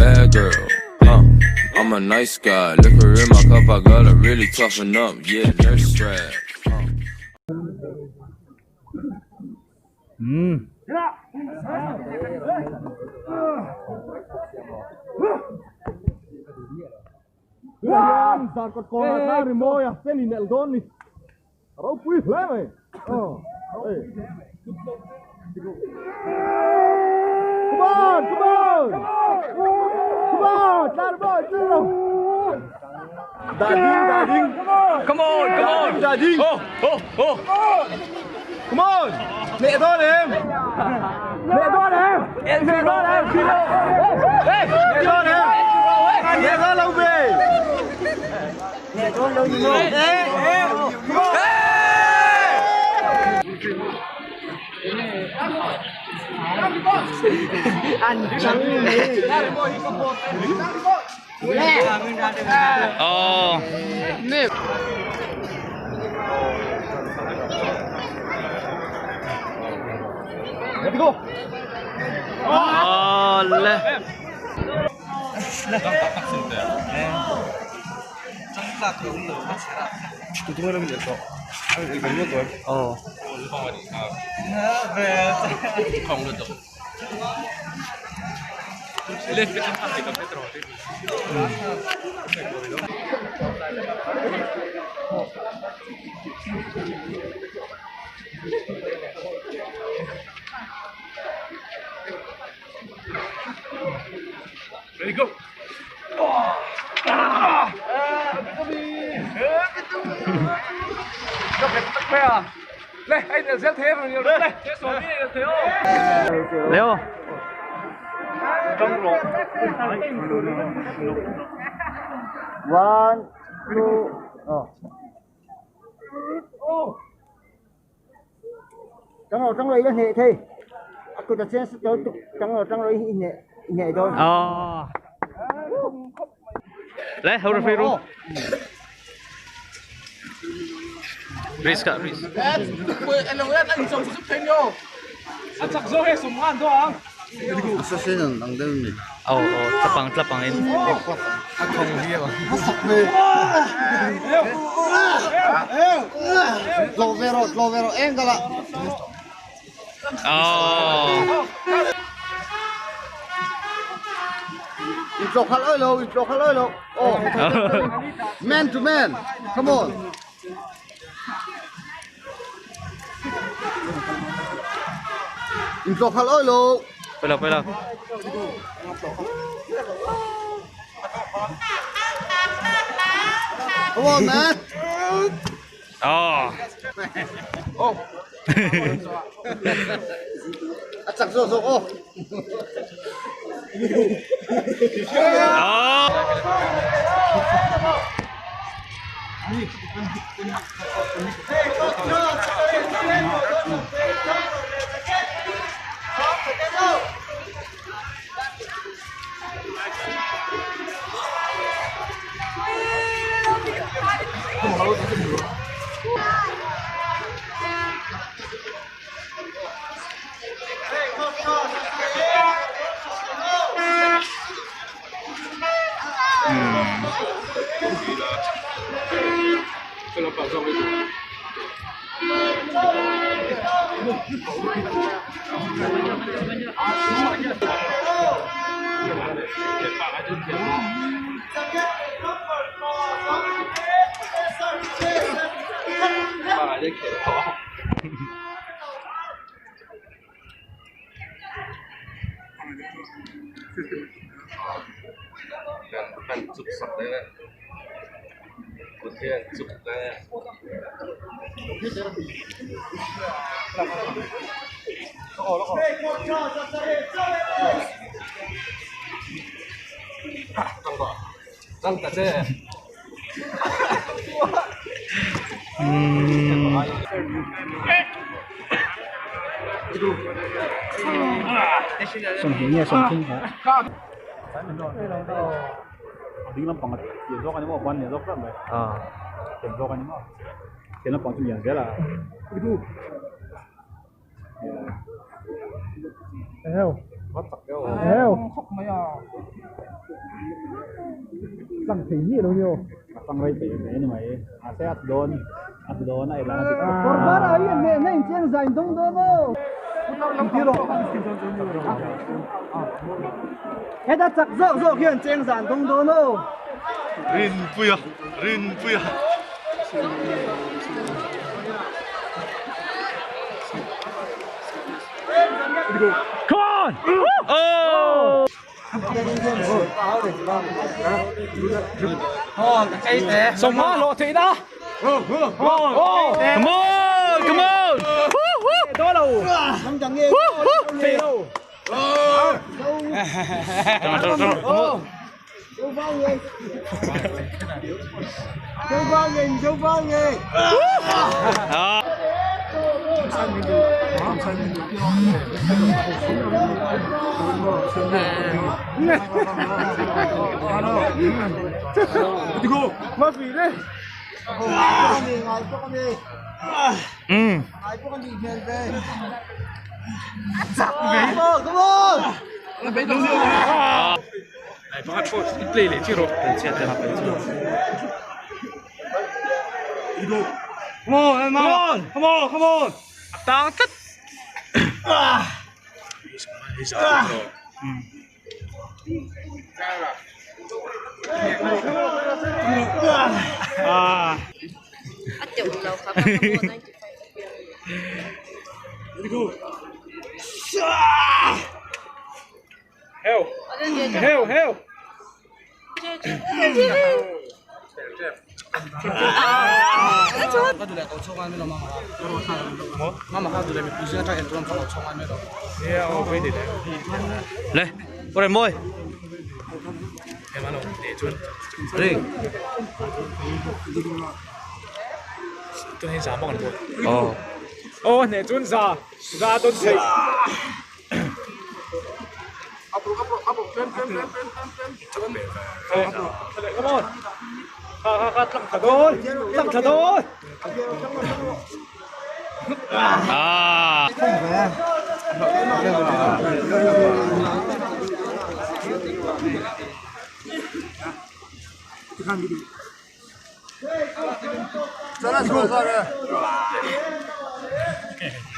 bad girl. Huh. I'm a nice guy. Liquor in my cup, I gotta really toughen up. Yeah, nurse strap. Huh. Hmm. Zarkawt kawnah tlang ri mawi a fan in elh dawn ni. A ropui hle mai. Come on, come on. Come on, tlang ri mawi tlang ro. Dah ding, dah ding. Come on, come on. Dah ding. Oh, oh, oh. Come on. Neh dawn em. Neh dawn em. Neh dawn em. Neh dawn em. Neh dawn lo ve. Neh dawn lo ni maw. Come on. An chang mai. Oh. Let's go. Oh, le. Oh. Leo. One, two, oh. Tang lo tang lo i la hneh thei. A kut a chiang sa to tuk tang lo tang lo i hneh i hneh dawn. Oh. Le, hau referee ru. Risk ka, risk. Assassin ang deuh ni. Oh, oh, tlapang tlapang in. Tlo ve rawh, tlo ve rawh eng kala. Oh. In tlo khalh oi lo, in tlo khalh oi lo. Oh. Man to man. Come on. In tlo khalh oi lo. Pui lo, pui lo. Come on man. Oh. A chak zawk zawk aw. Oh. Ding lampang a lian zawk a ni maw ban lian zawk hle mai lian zawk a ni maw lian lampang chu lian zel a Tlang thei miah lo ni aw. A tlang rei peih ve ani mai. Mahse a ti dawn a ti dawn a ei lan a dik khawp. Kawr var ah hian hnehna in chiang zai in dawng dawn aw. Heta chak zawk zawk hian cheng zan dawng dawn aw. Rinpuia Rinpuia. Come on! Oh! Sawma hlawh theih na! Come on! Come on! Come on! Come on! Come on! A tang tlat! A teuh lo kha ka pawh 95 a piang Le, ore mawi. Ring. Oh. Aw hneh chuan za za dawn theih. Come on. Kha kha kha tlang thla dawn. Tlang thla dawn. Ah.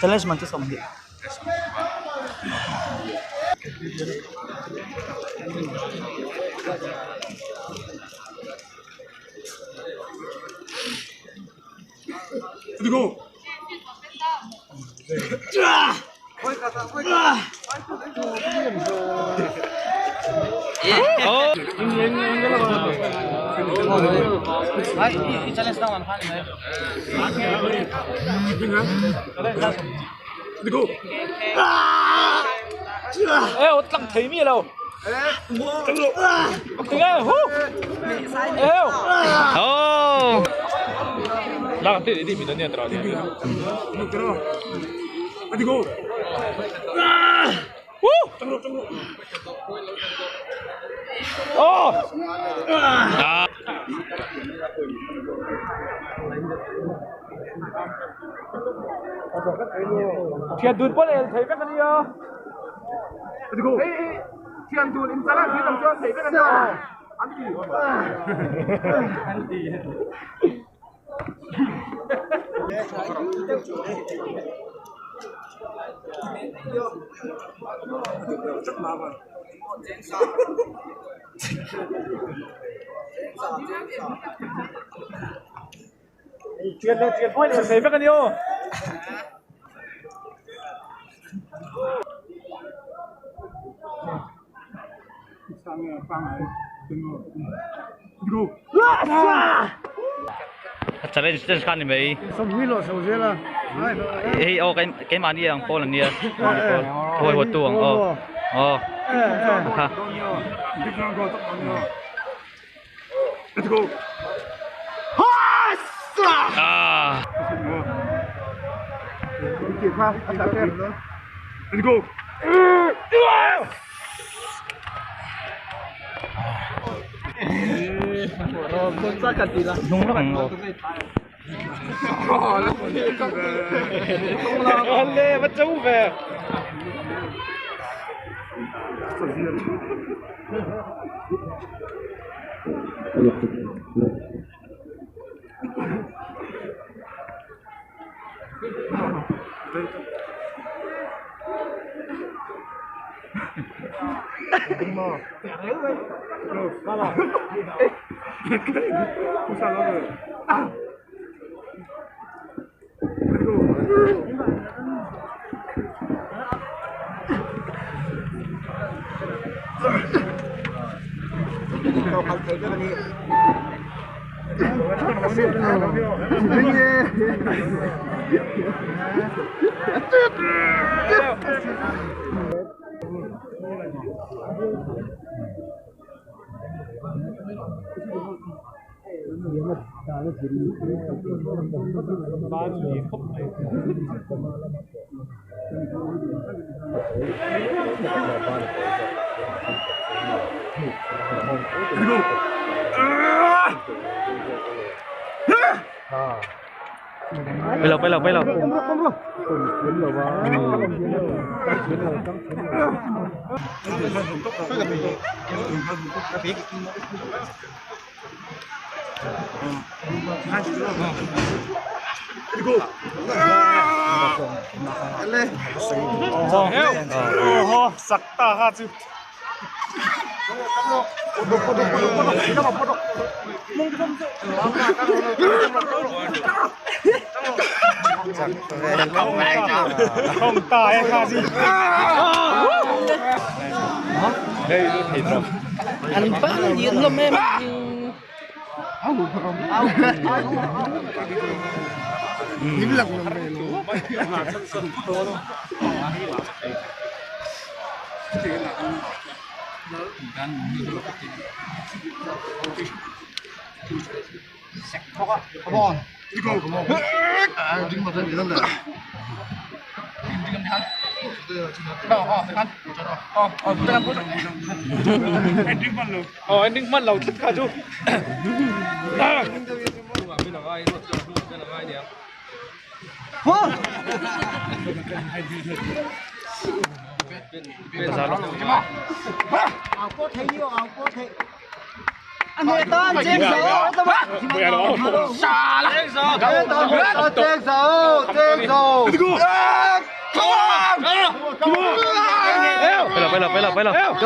Challenge man chu 20. Oh. Ê, tlang thei mi lo. Tinge hu. Ê. Oh. Oh. Ah. Thian dun pawh el thei vek ania. Hei thian dun in chala khi tam chuan thei vek ania. An ti. An ti. Thian lo thian pawh el thei vek ania aw. Challenge challenge khan ni mai. Hei aw kei keimahni ang pawl an nia. Huai huat tu ang aw. Aw. Kha. Ah. Le va châu về. Phải lộc, phải lộc, phải lộc. Phải lộc, phải lộc, phải lộc, phải lộc.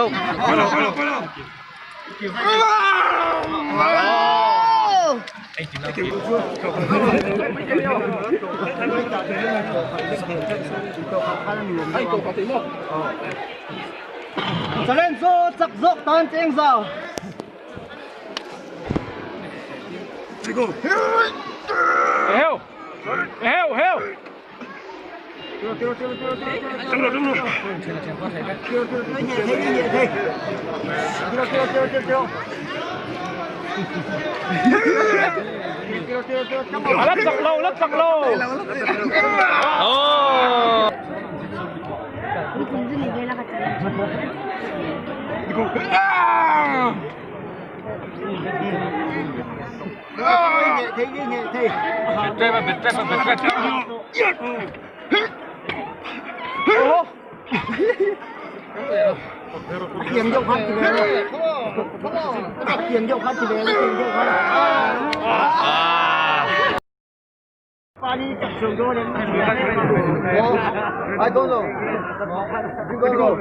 Go.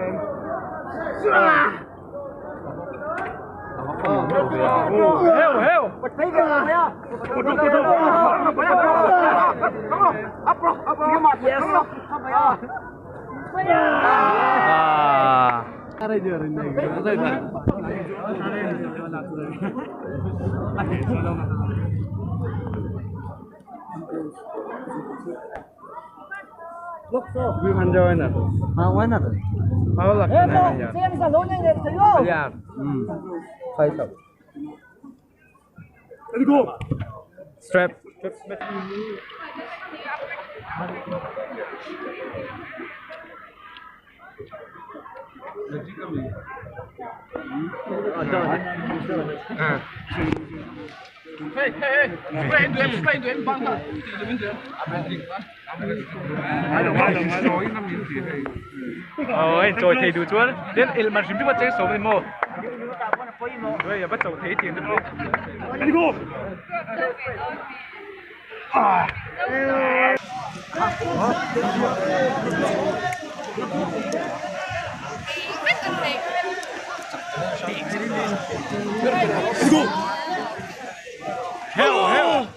Strap. Ôi trời thầy đủ chuan đến el mà sim bắt chơi số mình mò rồi bắt đầu thấy tiền được Đi go. Go. Hell, hell.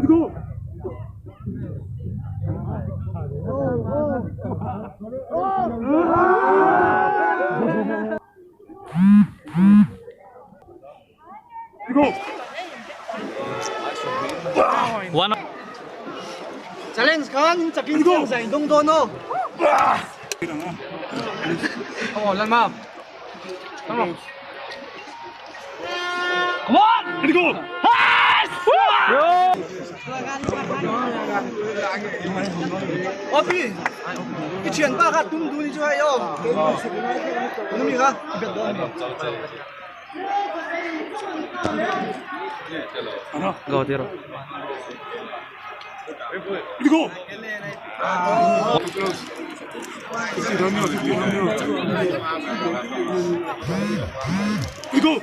Go. Go. One. Challenge khan chakin go zai dong do no. Come on, lên map. Come on. Come on. Go. Opi. Cái chuyện ba gạt tung đuôi cho hay không? Nó mi ra. Go tiro. Go. Go.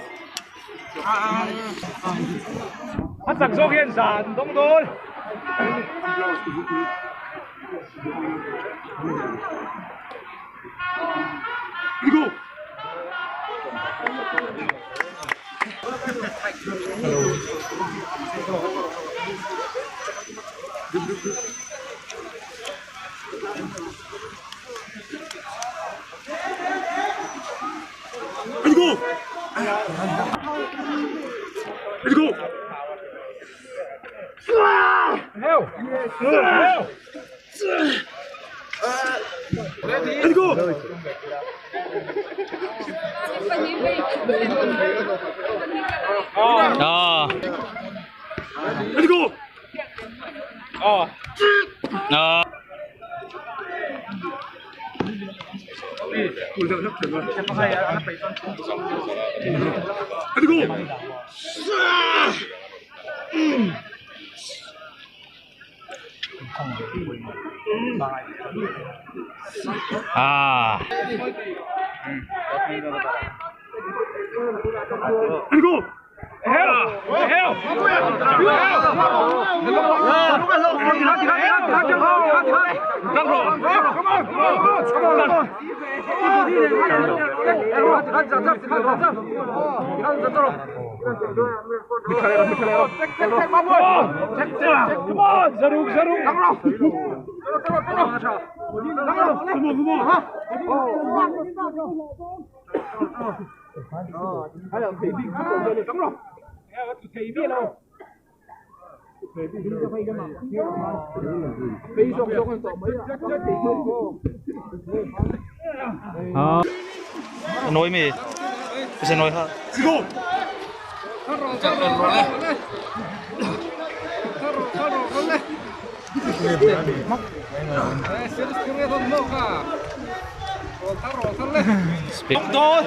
Bắt giặc dô hiền giản đông đôi. Go. Go. Let's go. Heo. Heo. Let's go. Ờ. Let's go. Ờ. Ờ. Let's go. À. Let's go. Heo. Heo. Ờ. Nói mì. Sẽ nói hả? Let's go. Đông đôi.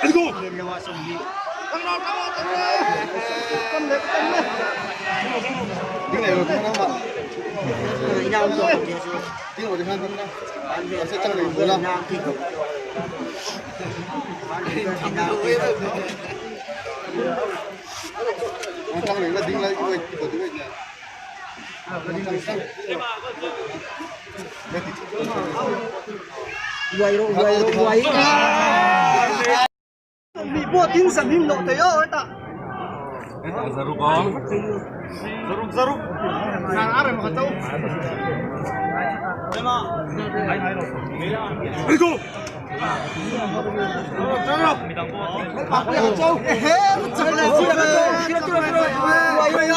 Let's go. Cái này rồi không ạ? Cái này rồi không ạ? Sẽ tăng lên vừa lắm. Tăng lên là đinh lại cái cái cái này. Quay rồi quay rồi quay. Bị bùa tin sẵn hình lộ thấy ơi ta. Zaruk zaruk. Let's go. Quay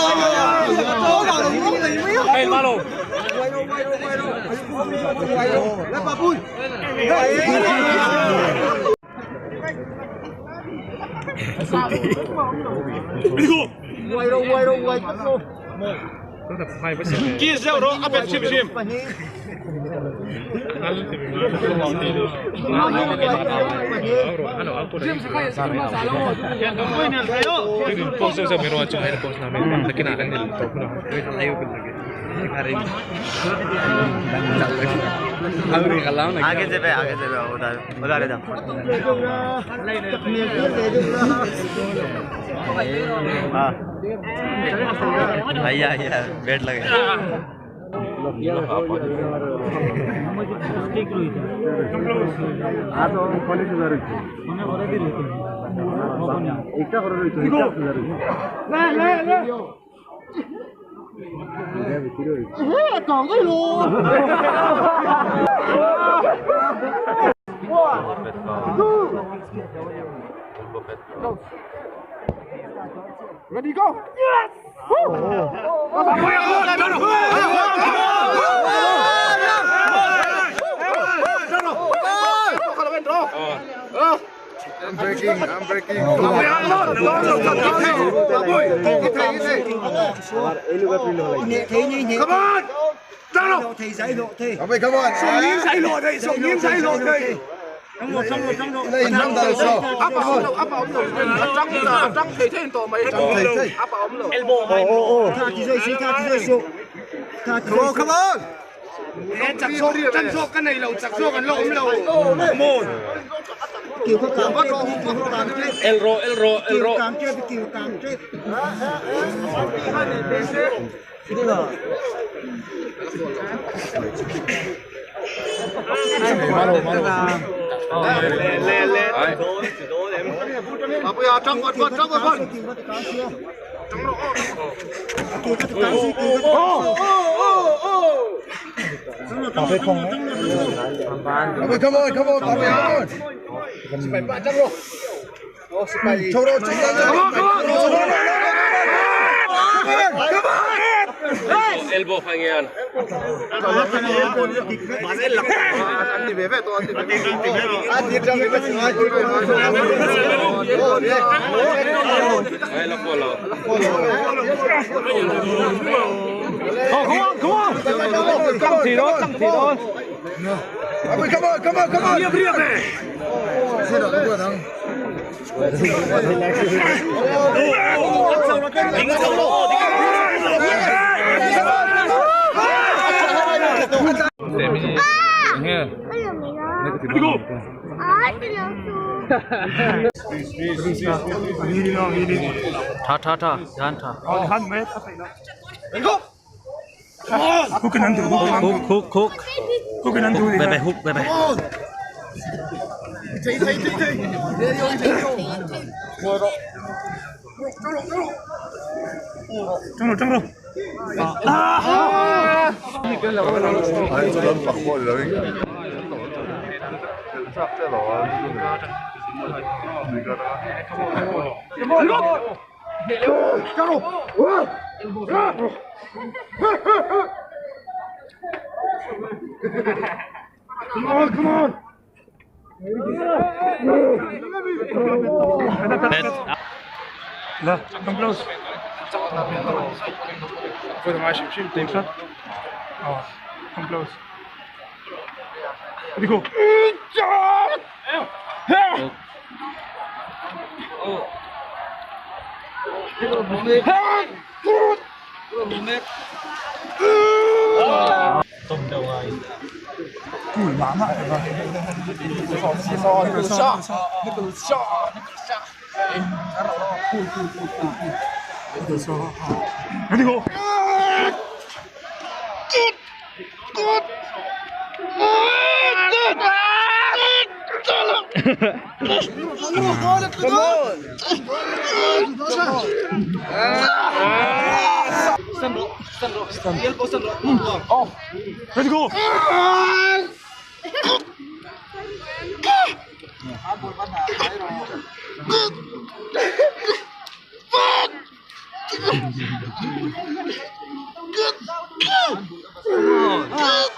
आगे से पे आगे से पे उधर उधर इधर हाँ भैया भैया वेट लगे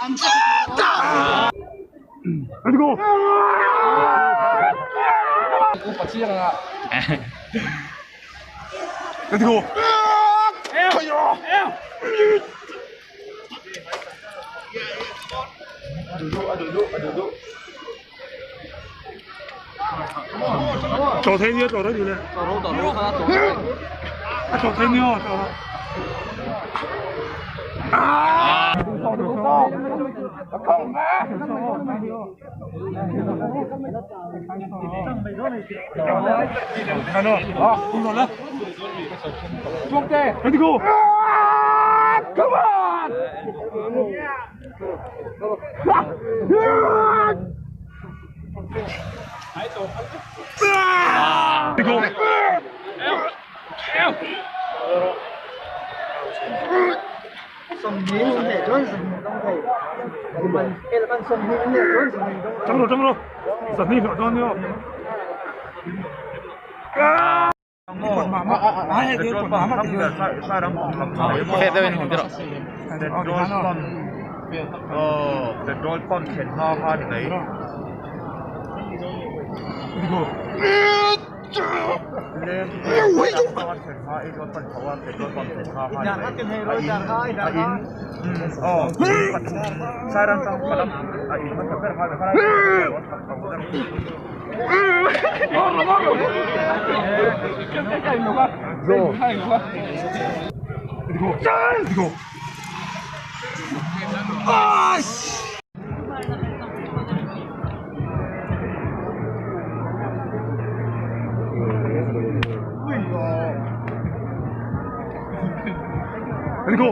Let's go. Let's go. 早睇啲啊，早睇啲咧。啊，早睇啲啊，早。啊！看到啊，工作来。Ready go. Come on. Ready go. 张罗张罗，神秘表装的。 Petrol pump thlen hma kha ni mai. Petrol pump thlen hma kha ni mai. A in a in Sairang tang palam a in hmasa ber kha ni mai. Ready go. Ready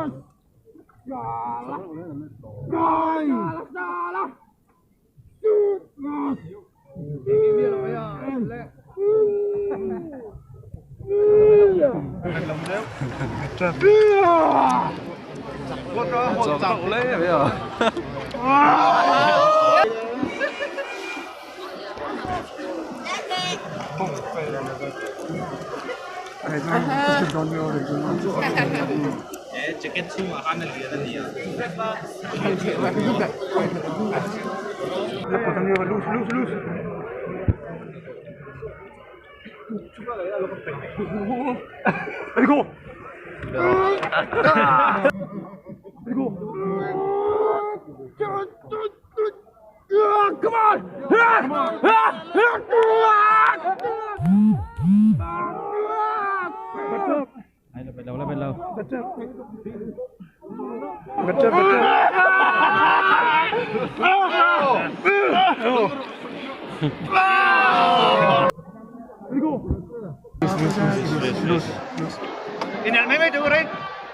go.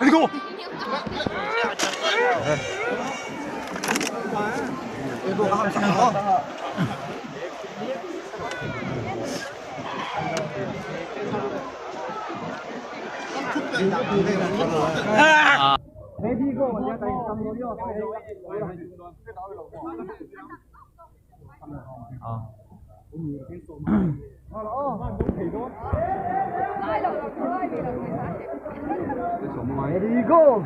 Ready go. Ready go. Come on. Ready go. Ready go.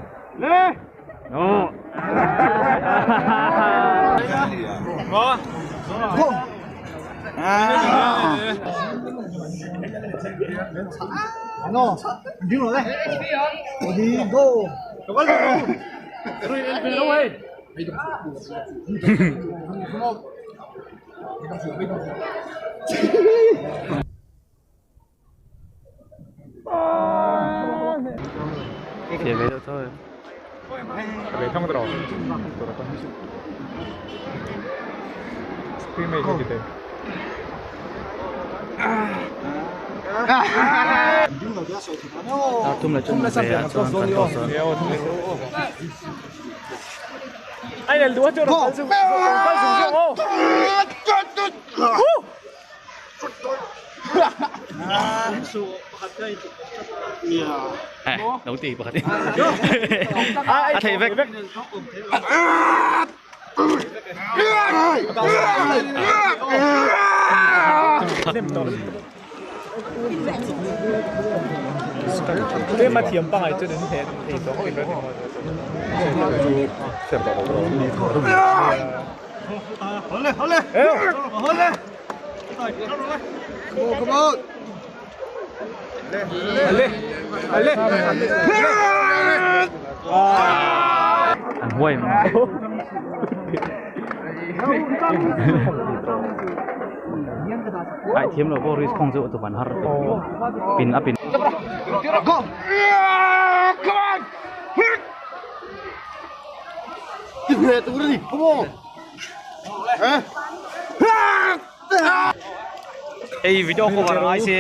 Ready go. Eh, lo ti pakhat in. A theih vek. Tlem a thiam pangai chuan in heh thei tawh ngawt in An huai mai. Ai thiam lo pawh risk khawng chu tu van har pin a pin. Go! Come on! Ti hne tur ani. Come on! Eh? Ei video cover ngai se.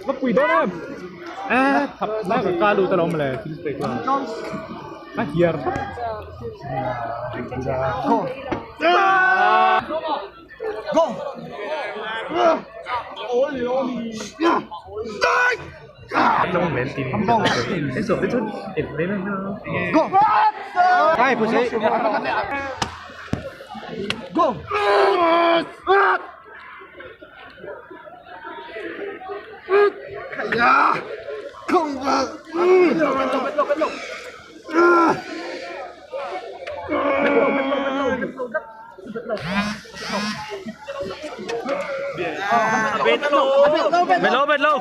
Nó quỳ đó em. À, thật là cái ca đủ tao mà lè, xin phải là. À, hier. Go! Go! Ai phụ sĩ. Go! Ya! Không vào. Bet lo bet lo.